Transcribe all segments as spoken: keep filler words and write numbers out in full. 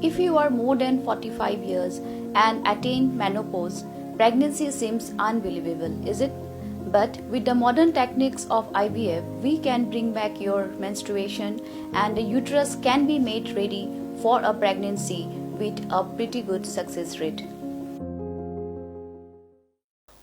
If you are more than forty-five years and attain menopause, pregnancy seems unbelievable, is it? But with the modern techniques of I V F, we can bring back your menstruation and the uterus can be made ready for a pregnancy with a pretty good success rate.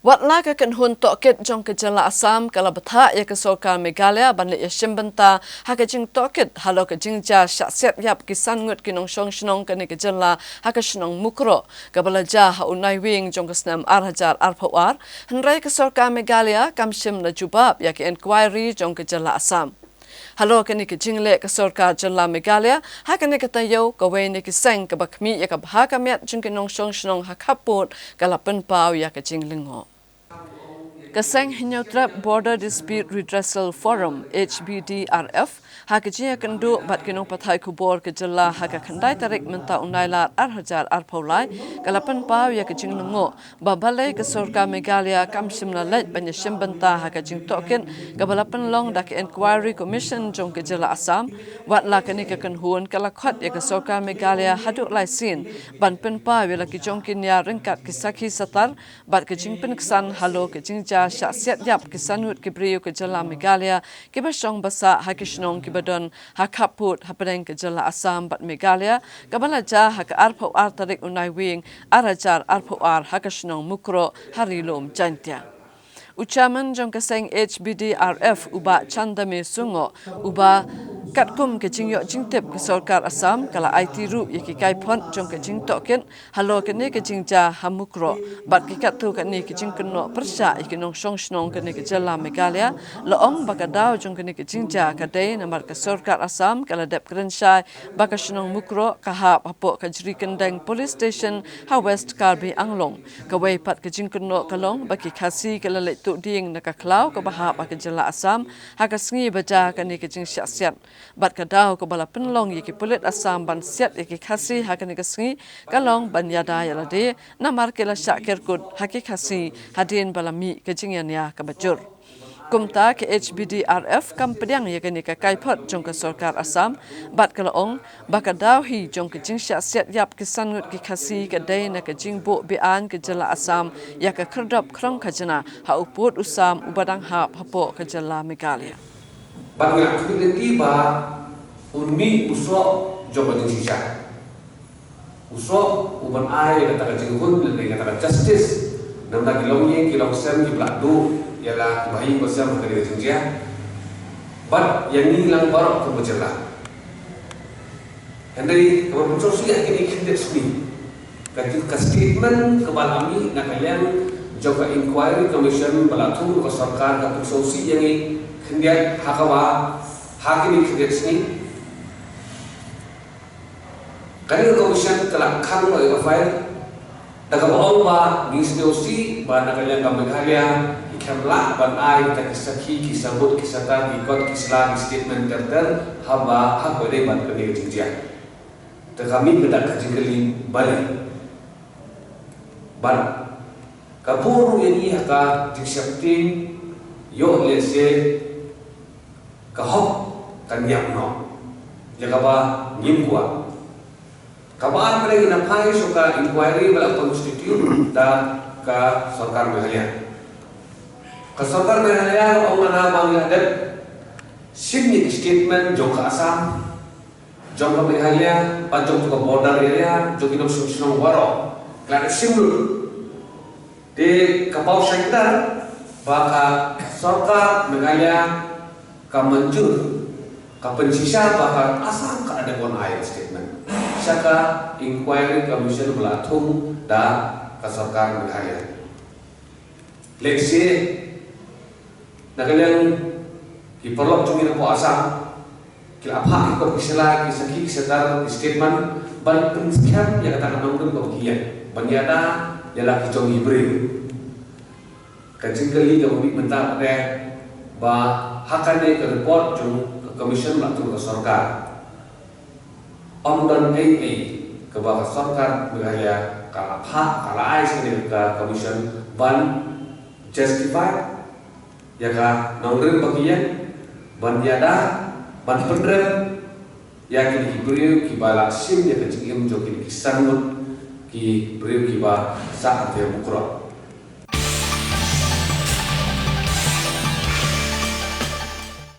Wat la ka kynhun tohkit jong ka jylla Assam ka la bthah ïa ka sorkar Meghalaya ban leit ïashim bynta ha ka jingtohkit halor ka jingjia shah siat ïap ki san ngut ki nongshong shnong kane ka jylla ha ka shnong Mukroh kaba la jia ha u Naiwieng jong ka snem ar hajar arphew ar, hynrei ka sorkar Meghalaya kam shym la jubab ïa ka inquiry jong ka jylla Assam. Halor kane ka jingleh ka sorkar jylla Meghalaya, ha kane ka taïew kawei na ki seng kaba khmih ïa ka bha ka miat jong ki nongshong shnong ha khappud ka la pynpaw ïa ka jinglyngngoh. Ka seng Hynñiewtrep Border Dispute Redressal Forum, H B D R F, ha ka jingïakynduh bad ki nongpathai khubor ka jylla ha ka khyndai tarik mynta u Nailar ar hajar arphew lai, ka la pynpaw ïa ka jinglyngngoh ba balei ka sorkar Meghalaya kam shym la leit ban ïashim bynta ha ka jingtohkit kaba la pynlong da ka Inquiry Commission jong ka jylla Assam, wat la kane ka kynhun ka la khot ïa ka sorkar Meghalaya haduh lai sien ban pynpaw ïa la ki jong ki nia ryngkat ki sakhi satar bad ka jingpynksan halor ka jingjia shah siat ïap ki san ngut ki briew ka jylla Meghalaya kiba shong ba sah ha ki shnong kiba don ha khappud hapdeng ka jylla Assam bad Meghalaya, kaba la jia ha ka arphew ar tarik u Naiwieng ar hajar arphew ar ha ka shnong Mukroh ha Ri Lum Jaintia. U chairman jong ka seng H B D R F u Bah Chandame Sungoh, uba katkum ka jingïoh jingtip ka sorkar Assam ka la aiti ruh ïa ki kaiphod jong ka jingtohkit halor kane ka jingjia ha Mukroh bad ki katto katne ki jingkynnoh pyrshah ïa ki nongshong shnong kane ka jylla Meghalaya, la ong ba ka daw jong kane ka jingjia ka dei namar ka sorkar Assam ka la dep kren shai ba ka shnong Mukroh ka hap hapoh ka Jrikyndeng Police Station ha West Karbi Anglong. Kawei pat ka jingkynnoh ka long ba ki Khasi ka la leit tuh dieng na ka khlaw kaba hap ha ka jylla Assam ha ka sngi ba jia kane ka jingshah siat. Bad ka daw kaba la pynlong ïa ki pulit Assam ban siat ïa ki Khasi ha kane ka sngi ka long ban ïada ïa lade namar ki la shah kerkut ha ki Khasi hadien ba la mih ka jingïania kaba jur. Kumta ka H B D R F kam pdiang ïa kane ka kaiphod jong ka sorkar Assam bad ka la ong ba ka daw hi jong ka jingshah siat ïap ki san ngut ki Khasi ka dei na ka jingbuh beaiñ ka jylla Assam ïa ka khyrdop khrong khajna ha u pud u sam uba dang hap hapoh ka jylla Meghalaya. Bad ngi la khmih lynti ba un mih u soh jong ka jingshisha. U soh u ban ai ïa kata ka jinghun lane ïa kata ka justice. Namar ki longïing ki longsem kiba la duh ïa la kiba ha ïing ba sem ha kane ka jingjia. Bad ïa ngi lang baroh kum ka jylla. Hynrei kaba pynsngewsih ha kine ki khyndiat sngi, ka jing ka statement kaba la mih na ka liang jong ka Inquiry Commission ba la thung ka sorkar ka pynsngewsih ïa ngi khyndiat ha kaba ha kine ki khyndiat sngi. Kane ka Commission ka la khang noh ïa ka file da kaba ong ba ngi sngewsih ba na ka liang ka Meghalaya ki khlem lah ban ai kita ki sakhi, ki sabut, ki satar, ki kot, ki sla, ki statement ter ter haba ha kaba ïadei bad kane ka jingjia. Te ka mih mynta ka jingkylli balei. Bad ka buh ruh ïa ngi ha ka jingsheptieng ïoh lehse ka hok kan ïap noh ïa kaba ngim kwah. Kaba ar, ngi na phai sha ka inquiry ba la constitute da ka sorkar Meghalaya. Ka sorkar Meghalaya ka ong lana ba ngi la dep shim ïa ki statement jong ka Assam, jong ka Meghalaya bad jong ka border area, jong ki nongshong shnong baroh. Ki la dep shim lut. Te ka paw shai kdar ba ka sorkar Meghalaya ka mynjur, ka pynshisha ba ka Assam ka dei ban ai statement sha ka Inquiry Commission ba la thung da ka sorkar Meghalaya. Lehse na ka liang ki paralok jong ngi na poh Assam ki la phah ki kot ki sla, ki sakhi ki satar, ki statement ban pynskhem ïa kata ka nongrim kaba ki ïeng ban ïada ïa la ki jong ki briew. Ka jingkylli kaba mih mynta ka dei ba ha kane ka report jong ka commission ba la thung ka sorkar, ym don ei ei kaba ka sorkar Meghalaya ka la phah, ka la ai sha kane ka commission ban justify ïa ka nongrim ba ki ïeng ban ïada, ban pynrem ïa kine ki briew kiba la shim ïa ka jingim jong kine ki san ngut ki briew kiba sah hangtei ha Mukroh.